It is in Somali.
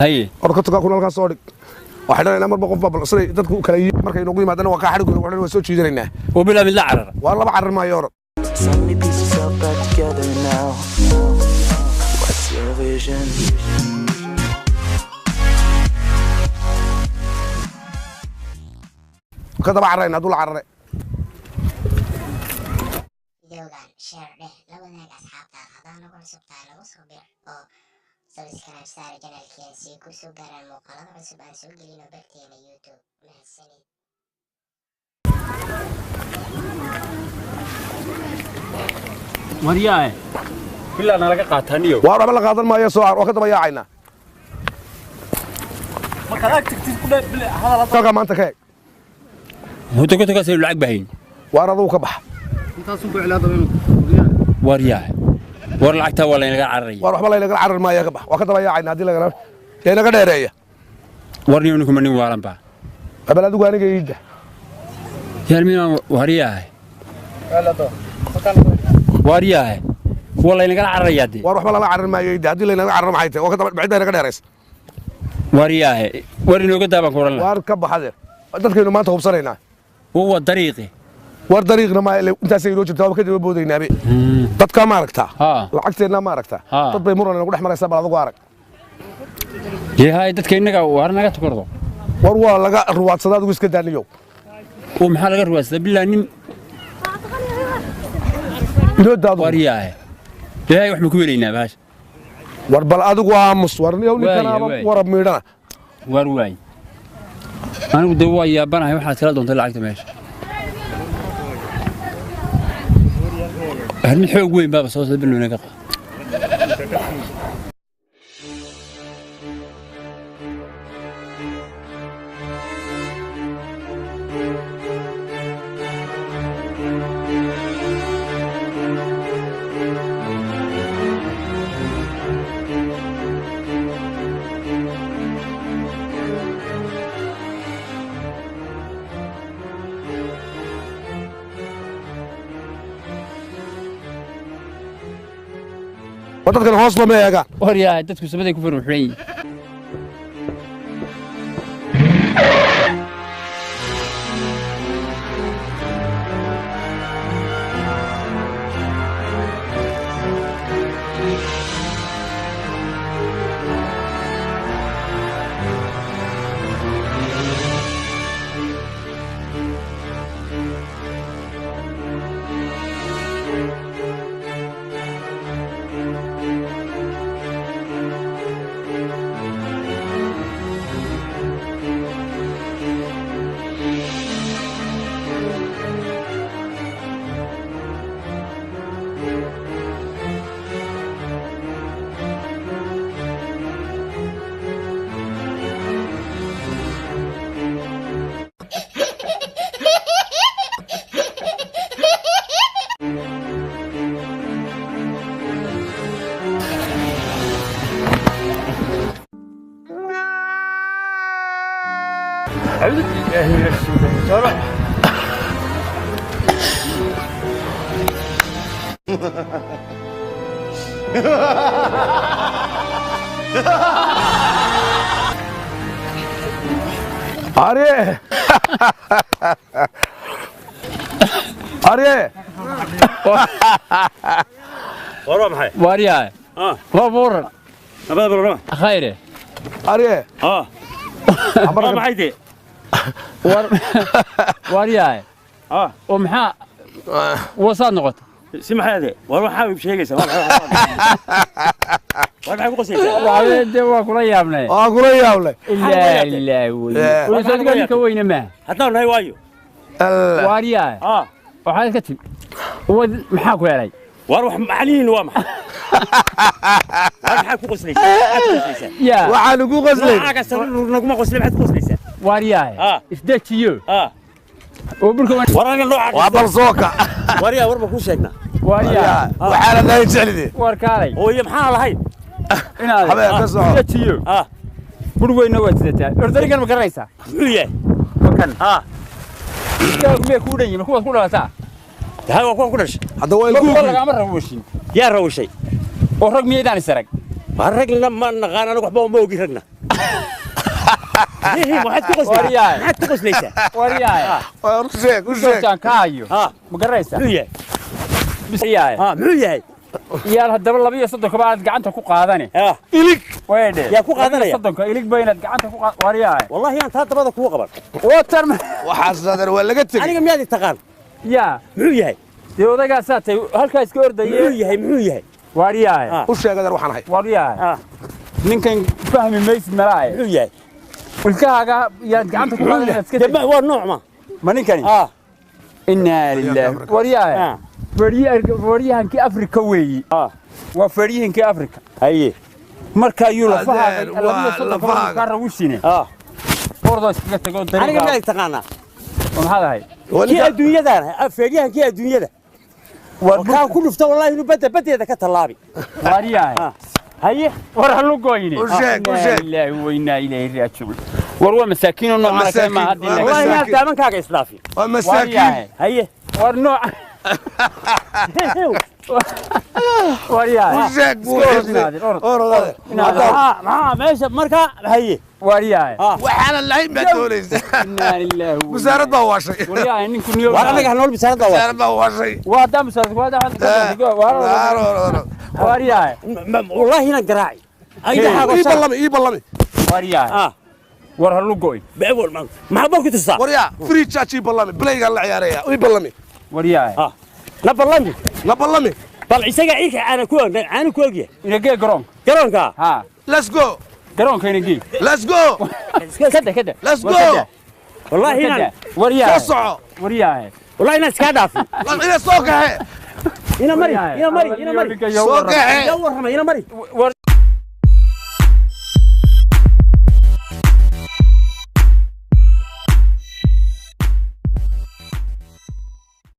Haye. Or 50 kun halkaas soo dhig. Waxay dhanaynaa marba qof baa siday dadku kala yihiin markay inoogu yimaadana waa kaa xadhigooda waxdhan waa soo jiidanaynaa. Oo bilaa mid la carara. Waa laba carar maayo orod. Suddenly piece yourself back together now. What's your vision? Ka daba cararayna hadduu la carare. Videogan share dheh, la wadaag asxaabtaada, haddaan nagu cusub tahay lagu soo bir oo subscribe saar janalkeena si ku soo gaaraan muuqaalada cusub aan soo gelino barteena YouTube. Mahadsanid. Waryaae, bilaa nalaga qaataa niyo. Waa waxba la qaadan maayo, soo car, waa ka daba yaacaynaa. Markaad ag tagtid ku dhe hadal hadda. Halkaa maanta ka eeg. Horta kontonkaas aynu lacag bahayn. Waar adugu ka baxa. Intaasun ku cilaada inuu. Waryaae, war lacagtaa waa laynaga cararaya. Waar waxba laynagala carar maayo, ka bax, waa ka daba yaacaynaa haddii lagala yaynaga dheereeya. War niyo, ninkuma nin waalan baa. Bal adigu aniga iidda. Yaalminaan. Waryaae, waryaae, waa laynagala cararayaa dee. Waar waxba lala carar maayo iidda, haddii laynaga cararo maxay tahay? Waa ka daba cidda inaga dheeraysa. Waryaae, war inooga daa baan ku odhan lahaa. Waar ka baxade, dadkaynu maanta hubsanaynaa. Waa dariiqi. War dariiqna ma intaasay inoo jirtaa, waaba ka daba boodaynaaba. Dadkaa ma aragtaa? Haa. Lacagteennaa ma aragtaa? Haa. Dad bay muran inagu dhex maraysaa, bal adigu arag. Dee haye, dadka innaga waar naga tukordo. War waa laga ruwaadsadaa, adigu iska daaniyow. Oo maxaa laga ruwaadsadaa bilaa nin? Inoo daadu. Waryaae, dee haye, wax ma ku helaynaa bahasha? War bal adigu aamus, war niyow ninkanaaba. Waaya, waaya. Warab miidhana. Waar waay, anigu dee waa yaabanahay waxaad kala doontay lacagta meesha. Hal mid xoog weyn baaba soo socda, bilow naga qaad. War dadkan hoos lama eegaan. Waryahay, dadku samaday ku farmuxuran yihiin. Arye, arye. War waa maxay? Waryahay. Ah. Waa buuran. Nabada balorama. Khayre. Arye. Ah, waa maxay dee? War waryahay. Ah. Oo maxaa wasaad noqota? Si maxay dee? War waxaa iib sheegaysaa? Waa maxay? War maxay ku qosaysaa? Waxaa dee waa kula yaabnay. Waa kula yaable. Ilaa ilaa wey. Eh. Wasaadka ninka weyne maaha. Haddaan nahay waayo. Alla. Waryahay. Ah. Waxaad ka timi wad maxaa ku helay? War wax macnihiin waa maxay? War maxaa ku qoslaysaa? Maxaad ku qoslaysaa? Yaa. Waxaan ugu qoslay. Noocaga sare naguma qoslay, maxaad ku qoslaysaa? Waryahay. Ah. Isdejiyo. Ah. Oo burka. War aniga nooca. Waa bal sooka. War yaa war ba ku sheegnaa. Waryahay. Waxaana lahayn jeclidii. War kaalay. Hooye maxaa lahayn? Inaad Habeen ka soco. isdejiyo. Ah. Bur weynna waad sidataa. Ordarigan ma garanaysaa? Muxuu yahay? Wakan. Ah. Miyay kuu dhan yihiin kuwaad ku dhalataa? Tahay waa kuwan ku dhashay. Hadda waa Kuwa ilkuhu. lagama rawashin. Yaa rawashay? Oo rag miyaydaan is arag? Waa ragna ma naqaan anigu, waxba ma ogi ragna. Waxaad ku qoslaysaa, maxaad ku qoslaysaa? Waryahay. U sheeg, u sheeg. Goobtaan ka hayo. Ma garanaysaa? Muxuu yahay? Waryahay. Muxuu yahay? Iyaal haddaba 32 ba aad gacanta ku qaadani. Ilig. Weedhe. Yaa ku qaadanaya? 32 ilig ba inaad gacanta ku qaad. Waryahay. Wallahi aan taa dabada kugu qaban. Watar. Waxaas adeer waa laga tegey. Aniga miyaad i taqaan? Yaa. Muxuu yahay? Dee odagaasaa tay halkaa iska ordaye. Muxuu yahay? Muxuu yahay? Waryahay. U sheeg adeer waxaan ahay. Waryahay. Ninkan fahmi maysid malaaye. Muxuu yahay? Ilkahaaga yaad gacanta ku qaadan iska tag. Waa nooc ma? Ma ninkani? Innaa lillaahi. Waryahay. Feeryahankii Afrika weeyi. Waa feeryahankii Afrika. Haye. Marka ayuu lafahaaga Adeer, 32 lafahaaga. kaa rawishine. Ordoo iskaga tago Aniga dariiqa. miyaad i taqaanaa? Maxaad ahay? Kii adduunyadaan, feeryahankii adduunyada. Kaa ku dhufta wallahi inuu badda baddeeda ka tallaabi. Waryahay. Haye. War halu goyne. U sheeg, u sheeg. Innaa lillaahi wa innaa ilayhi raaji'uun. War waa masaakiin oo noocan kale ma hadda. Waa Wallahi inaad masaakiin. daabankaaga isdhaafin. Waa masaakiin. Waryahay. Haye. War nooc. Waryahay. U sheeg buu Iska orod inaad, orod. Orod adeer. Maxaa meesha markaa haye. Waryahay. Waxaanan lahayn baad doonaysaa. Innaa lillaahi wa Wasaarad baa waashay. Waryahay ninku niyo. War anaga hanool bisaarada waa. Wasaarad baa waashay. Waa haddaan musaarad waa haddaan. Orod. Waryahay. Wallahi inaan garaaci. Ii ballami, ii ballami. Waryahay. War halu goy. Maxaa bal ku tusaa? Waryaa, free charge ii ballami. Playgaan la ciyaaraya. Ii ballami. Waryahay. Na ballami. Na ballami. Bal isaga ciirka caana ku og, caana ku ogyahay. Inagee garoonka. Garoonka. Ha. Let's go. Garoonka inagee. Let's go. Kada kada. Let's go. Wallahi inaan Waryahay. Soo soco. Waryahay. Wallahi inaan iska dhaafin. Ina soo kaxe. Ina mari, ina mari, ina mari. Soo kaxe. Yaa warrama, ina mari. War